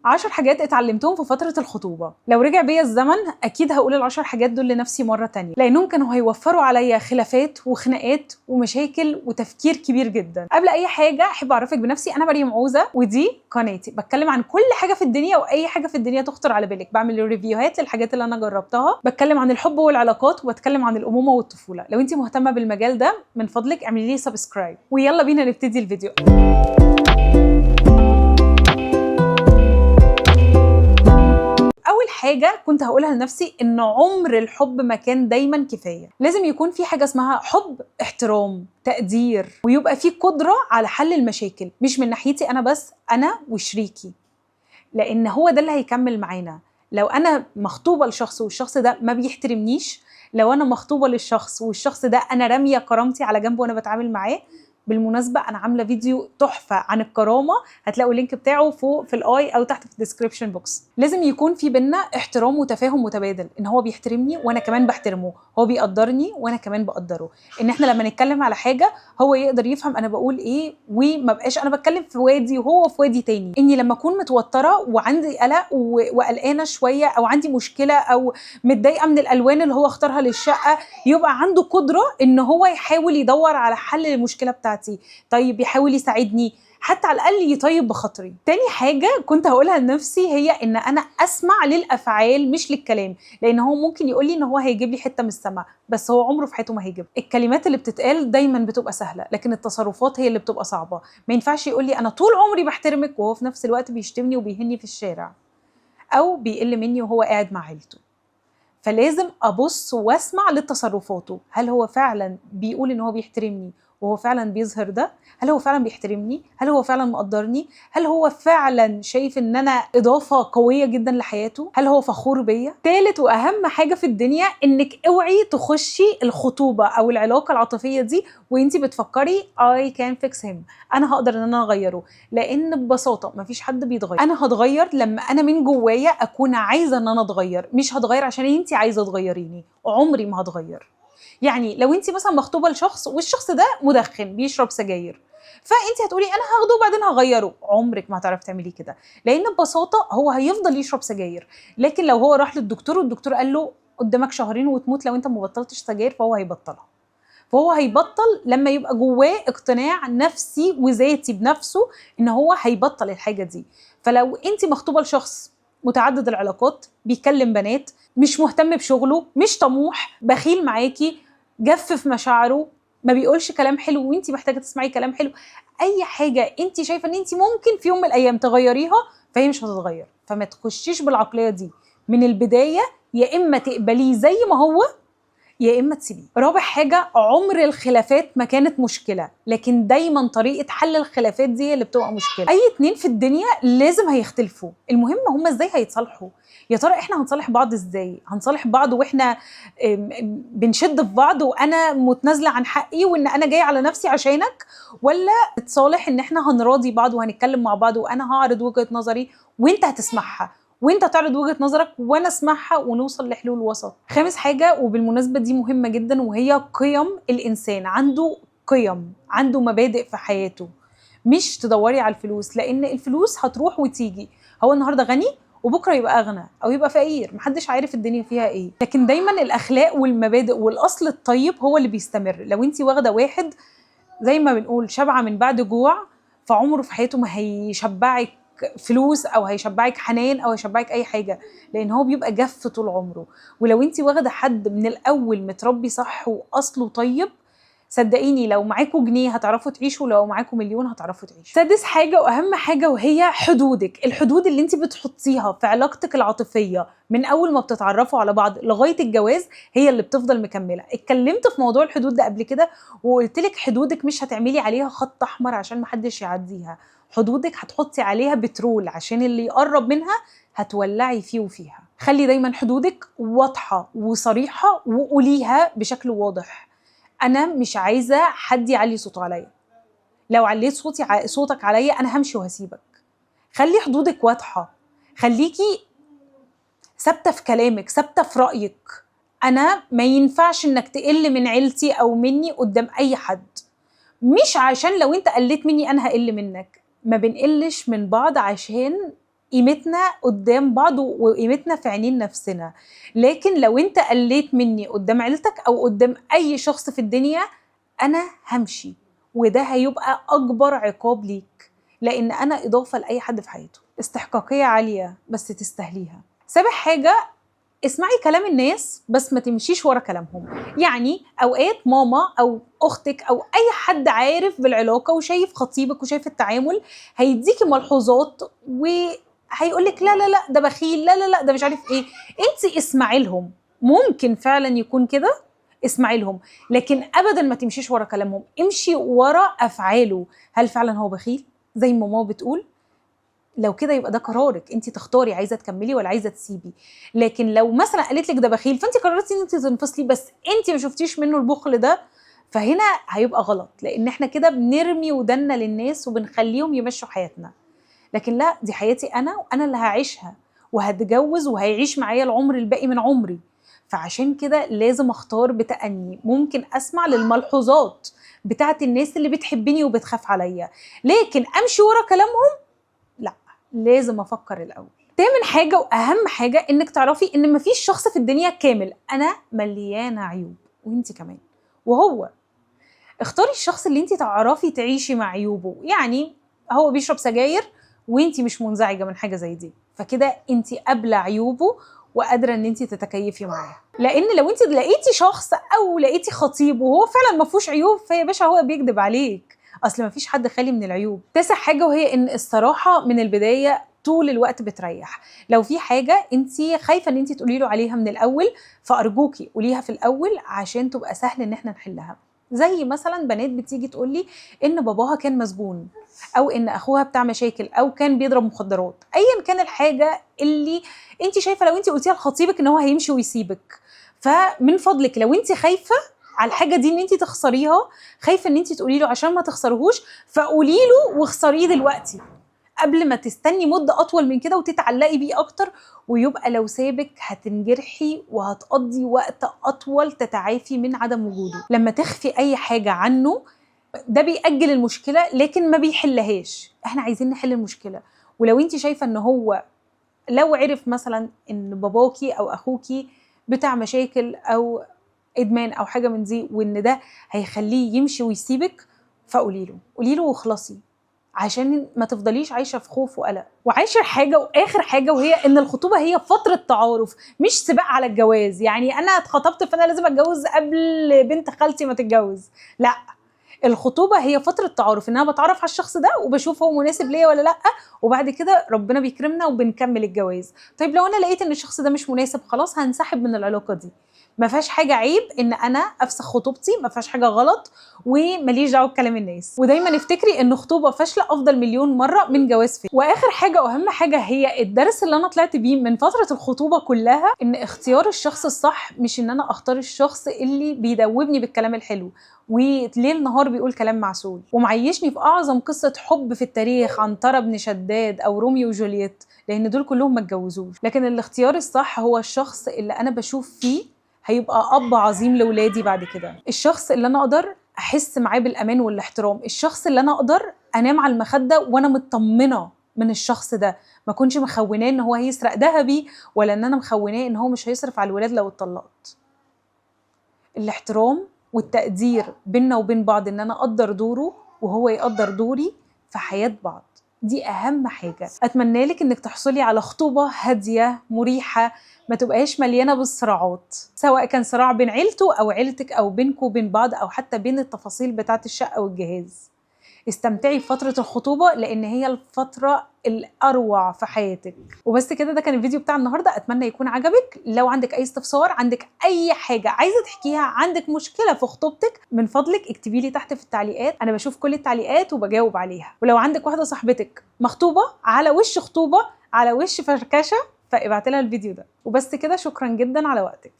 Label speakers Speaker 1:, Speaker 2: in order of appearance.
Speaker 1: 10 حاجات اتعلمتهم في فترة الخطوبة. لو رجع بيا الزمن أكيد هقول ال10 حاجات دول لنفسي مرة تانية، لأنهم كانوا هيوفروا عليا خلافات وخناقات ومشاكل وتفكير كبير جدا. قبل أي حاجة أحب أعرفك بنفسي، أنا مريم عوزة ودي قناتي، بتكلم عن كل حاجة في الدنيا وأي حاجة في الدنيا تخطر على بالك، بعمل review هات للحاجات اللي أنا جربتها، بتكلم عن الحب والعلاقات وبتكلم عن الأمومة والطفولة. لو أنت مهتمة بالمجال ده من فضلك اعملي لي subscribe، ويلا بينا نبتدي الفيديو. أول حاجة كنت هقولها لنفسي إن عمر الحب ما كان دايما كفاية، لازم يكون في حاجة اسمها حب، احترام، تقدير، ويبقى في قدرة على حل المشاكل، مش من ناحيتي أنا بس، أنا وشريكي، لأن هو ده اللي هيكمل معانا. لو أنا مخطوبة لشخص والشخص ده ما بيحترمنيش، لو أنا مخطوبة للشخص والشخص ده أنا رامية كرامتي على جنب وأنا بتعامل معاه. بالمناسبة أنا عاملة فيديو تحفة عن الكرامة، هتلاقوا ال link بتاعه فوق في ال i أو تحت في ال description box. لازم يكون في بينا احترام وتفاهم متبادل، إن هو بيحترمني وأنا كمان بحترمه، هو بيقدرني وأنا كمان بقدره، إن إحنا لما نتكلم على حاجة هو يقدر يفهم أنا بقول إيه، وما بقاش أنا بتكلم في وادي وهو في وادي تاني. إني لما أكون متوترة وعندي قلق وقلقانة شوية أو عندي مشكلة أو متضايقة من الألوان اللي هو اختارها للشقة، يبقى عنده قدرة إن هو يحاول يدور على حل للمشكلة بتاعتي، طيب يحاول يساعدني، حتى على الاقل يطيب بخاطري. تاني حاجة كنت هقولها لنفسي هي ان انا اسمع للافعال مش للكلام، لان هو ممكن يقول لي ان هو هيجيب لي حتة من السما، بس هو عمره في حياته ما هيجيب. الكلمات اللي بتتقال دايما بتبقى سهلة، لكن التصرفات هي اللي بتبقى صعبة. ما ينفعش يقول لي انا طول عمري بحترمك وهو في نفس الوقت بيشتمني وبيهني في الشارع، او بيقل مني وهو قاعد مع عيلته. فلازم ابص واسمع لتصرفاته، هل هو فعلا بيقول ان هو بيحترمني وهو فعلا بيظهر ده؟ هل هو فعلا بيحترمني؟ هل هو فعلا مقدرني؟ هل هو فعلا شايف ان انا اضافه قوية جدا لحياته؟ هل هو فخور بيا؟ ثالث واهم حاجة في الدنيا، انك اوعي تخشي الخطوبة او العلاقة العاطفية دي وانتي بتفكري I can fix him، انا هقدر ان انا اغيره، لان ببساطة مفيش حد بيتغير. انا هتغير لما انا من جوايا اكون عايزه ان انا اتغير، مش هتغير عشان انتي عايزه تغيريني، عمري ما هتغير. يعني لو انت مثلا مخطوبه لشخص والشخص ده مدخن بيشرب سجاير، فانت هتقولي انا هاخده وبعدين هغيره، عمرك ما هتعرفي تعملي كده، لان ببساطة هو هيفضل يشرب سجاير. لكن لو هو راح للدكتور والدكتور قال له قدامك شهرين وتموت لو انت ما بطلتش سجاير، فهو هيبطلها. فهو هيبطل لما يبقى جواه اقتناع نفسي وذاتي بنفسه ان هو هيبطل الحاجة دي. فلو انت مخطوبه لشخص متعدد العلاقات، بيكلم بنات، مش مهتم بشغله، مش طموح، بخيل معاكي، جفف مشاعره، ما بيقولش كلام حلو وانتي محتاجه تسمعي كلام حلو، اي حاجة انتي شايفه ان انتي ممكن في يوم من الايام تغيريها فهي مش هتتغير. فما تخشيش بالعقليه دي من البداية، يا اما تقبليه زي ما هو يا اما تسيبيه. رابع حاجة، عمر الخلافات ما كانت مشكلة، لكن دايما طريقه حل الخلافات دي هي اللي بتبقى مشكلة. اي اتنين في الدنيا لازم هيختلفوا، المهم هما ازاي هيتصالحوا. يا ترى احنا هنصالح بعض ازاي؟ هنصالح بعض واحنا بنشد في بعض وانا متنازله عن حقي وان انا جاية على نفسي عشانك، ولا نتصالح ان احنا هنراضي بعض وهنتكلم مع بعض وانا هعرض وجهه نظري وانت هتسمعها وانت تعرض وجهة نظرك وانا اسمعها ونوصل لحلول وسط. خامس حاجة، وبالمناسبة دي مهمة جدا، وهي قيم الإنسان. عنده قيم، عنده مبادئ في حياته، مش تدوري على الفلوس، لأن الفلوس هتروح وتيجي. هو النهاردة غني وبكرة يبقى أغنى أو يبقى فقير، محدش عارف الدنيا فيها إيه. لكن دايما الأخلاق والمبادئ والأصل الطيب هو اللي بيستمر. لو انت واخدة واحد زي ما بنقول شبعة من بعد جوع، فعمره في حياته ما هيشبعك فلوس او هيشبعك حنان او هيشبعك اي حاجة، لان هو بيبقى جف طول عمره. ولو انت واخده حد من الاول متربي صح واصله طيب، صدقيني لو معاكوا جنيه هتعرفوا تعيشوا، ولو معاكوا مليون هتعرفوا تعيشوا. سادس حاجة واهم حاجة، وهي حدودك. الحدود اللي انت بتحطيها في علاقتك العاطفية من اول ما بتتعرفوا على بعض لغاية الجواز هي اللي بتفضل مكملة. اتكلمت في موضوع الحدود ده قبل كده وقلت لك حدودك مش هتعملي عليها خط احمر عشان محدش يعديها، حدودك هتحطي عليها بترول عشان اللي يقرب منها هتولعي فيه وفيها. خلي دايما حدودك واضحة وصريحة وقوليها بشكل واضح. انا مش عايزه حد يعلي صوته عليا، لو عليت صوتك عليا انا همشي وهسيبك. خلي حدودك واضحة، خليكي ثابتة في كلامك، ثابتة في رايك. انا ما ينفعش انك تقل من عيلتي او مني قدام اي حد، مش عشان لو انت قلت مني انا هقل منك. ما بنقلش من بعض عشان قيمتنا قدام بعض وقيمتنا في عينين نفسنا. لكن لو انت قليت مني قدام عيلتك او قدام اي شخص في الدنيا، انا همشي، وده هيبقى اكبر عقاب ليك، لان انا اضافه لاي حد في حياته. استحقاقيه عالية بس تستاهليها. سابع حاجة، اسمعي كلام الناس بس ما تمشيش ورا كلامهم. يعني اوقات ماما او اختك او اي حد عارف بالعلاقة وشايف خطيبك وشايف التعامل هيديكي ملحوظات وهيقولك لا لا لا ده بخيل، لا لا لا ده مش عارف ايه. انت اسمعي لهم، ممكن فعلا يكون كده، اسمعي لهم، لكن ابدا ما تمشيش ورا كلامهم، امشي ورا افعاله. هل فعلا هو بخيل زي ما ماما بتقول؟ لو كده يبقى ده قرارك، انت تختاري عايزه تكملي ولا عايزه تسيبي. لكن لو مثلا قالت لك ده بخيل فانت قررتي ان انت تنفصلي، بس انت ما شفتيش منه البخل ده، فهنا هيبقى غلط، لان احنا كده بنرمي ودنا للناس وبنخليهم يمشوا حياتنا. لكن لا، دي حياتي انا، وانا اللي هعيشها وهتجوز وهيعيش معايا العمر الباقي من عمري، فعشان كده لازم اختار بتأني. ممكن اسمع للملحوظات بتاعت الناس اللي بتحبني وبتخاف عليا، لكن امشي ورا كلامهم لا، لازم افكر الاول. تامن حاجة واهم حاجة، انك تعرفي ان مفيش شخص في الدنيا كامل، انا مليانة عيوب وانت كمان وهو. اختاري الشخص اللي انت تعرفي تعيشي مع عيوبه. يعني هو بيشرب سجاير وانت مش منزعجه من حاجة زي دي، فكده انت قابله عيوبه وقادرة ان انت تتكيفي معاها. لان لو انت لقيتي شخص او لقيتي خطيب وهو فعلا ما فيهوش عيوب، فيا باشا هو بيكذب عليك، اصل ما فيش حد خالي من العيوب. تاسع حاجة، وهي ان الصراحة من البداية طول الوقت بتريح. لو في حاجة انت خايفة ان انت تقولي له عليها من الاول، فارجوكي قوليها في الاول عشان تبقى سهل ان احنا نحلها. زي مثلا بنات بتيجي تقولي ان باباها كان مسجون، او ان اخوها بتاع مشاكل، او كان بيضرب مخدرات، ايا كان الحاجة اللي انت شايفه لو انت قلتيها لخطيبك ان هو هيمشي ويسيبك. فمن فضلك لو انت خايفة على الحاجة دي ان انت تخسريها، خايفة ان انت تقولي له عشان ما تخسرهوش، فقولي له واخسريه دلوقتي قبل ما تستني مده اطول من كده وتتعلقي بيه اكتر، ويبقى لو سابك هتنجرحي وهتقضي وقت اطول تتعافي من عدم وجوده. لما تخفي اي حاجة عنه ده بيأجل المشكلة لكن ما بيحلهاش. احنا عايزين نحل المشكلة. ولو انت شايفه ان هو لو عرف مثلا ان باباكي او اخوكي بتاع مشاكل او ادمان او حاجة من دي، وان ده هيخليه يمشي ويسيبك، فقولي له، قولي له واخلصي، عشان ما تفضليش عايشه في خوف وقلق. وعاشر حاجة واخر حاجة، وهي ان الخطوبة هي فترة تعارف مش سباق على الجواز. يعني انا اتخطبت فانا لازم اتجوز قبل بنت خالتي ما تتجوز، لا، الخطوبة هي فترة تعارف، ان انا بتعرف على الشخص ده وبشوف هو مناسب ليا ولا لا، وبعد كده ربنا بيكرمنا وبنكمل الجواز. طيب لو انا لقيت ان الشخص ده مش مناسب، خلاص هنسحب من العلاقة دي. ما فيهاش حاجة عيب ان انا افسخ خطوبتي، ما فيهاش حاجة غلط، ومليش دعوه بكلام الناس. ودايما افتكري ان خطوبه فاشلة افضل مليون مرة من جواز فاشل. واخر حاجة واهم حاجة، هي الدرس اللي انا طلعت بيه من فترة الخطوبة كلها، ان اختيار الشخص الصح مش ان انا اختار الشخص اللي بيدوبني بالكلام الحلو وليل نهار بيقول كلام معسول ومعيشني في اعظم قصة حب في التاريخ، عنترة بن شداد او روميو وجولييت، لان دول كلهم ما اتجوزوش. لكن الاختيار الصح هو الشخص اللي انا بشوف فيه هيبقى اب عظيم لولادي بعد كده، الشخص اللي انا اقدر احس معاه بالامان والاحترام، الشخص اللي انا اقدر انام على المخدة وانا مطمنه من الشخص ده، ما اكونش مخوناه ان هو هيسرق ذهبي، ولا ان انا مخوناه ان هو مش هيصرف على الولاد لو اتطلقت. الاحترام والتقدير بينا وبين بعض، ان انا اقدر دوره وهو يقدر دوري في حياة بعض، دي اهم حاجة. اتمنى لك انك تحصلي على خطوبه هادية مريحه، ما تبقاش مليانة بالصراعات، سواء كان صراع بين عيلته او عيلتك او بينكم وبين بعض، او حتى بين التفاصيل بتاعه الشقة والجهاز. استمتعي بفترة الخطوبة لان هي الفترة الاروع في حياتك. وبس كده، ده كان الفيديو بتاع النهارده، اتمنى يكون عجبك. لو عندك اي استفسار، عندك اي حاجة عايزه تحكيها، عندك مشكلة في خطوبتك، من فضلك اكتبي لي تحت في التعليقات، انا بشوف كل التعليقات وبجاوب عليها. ولو عندك واحدة صاحبتك مخطوبه على وش خطوبه، على وش فركشه، فابعتي لها الفيديو ده. وبس كده، شكرا جدا على وقتك.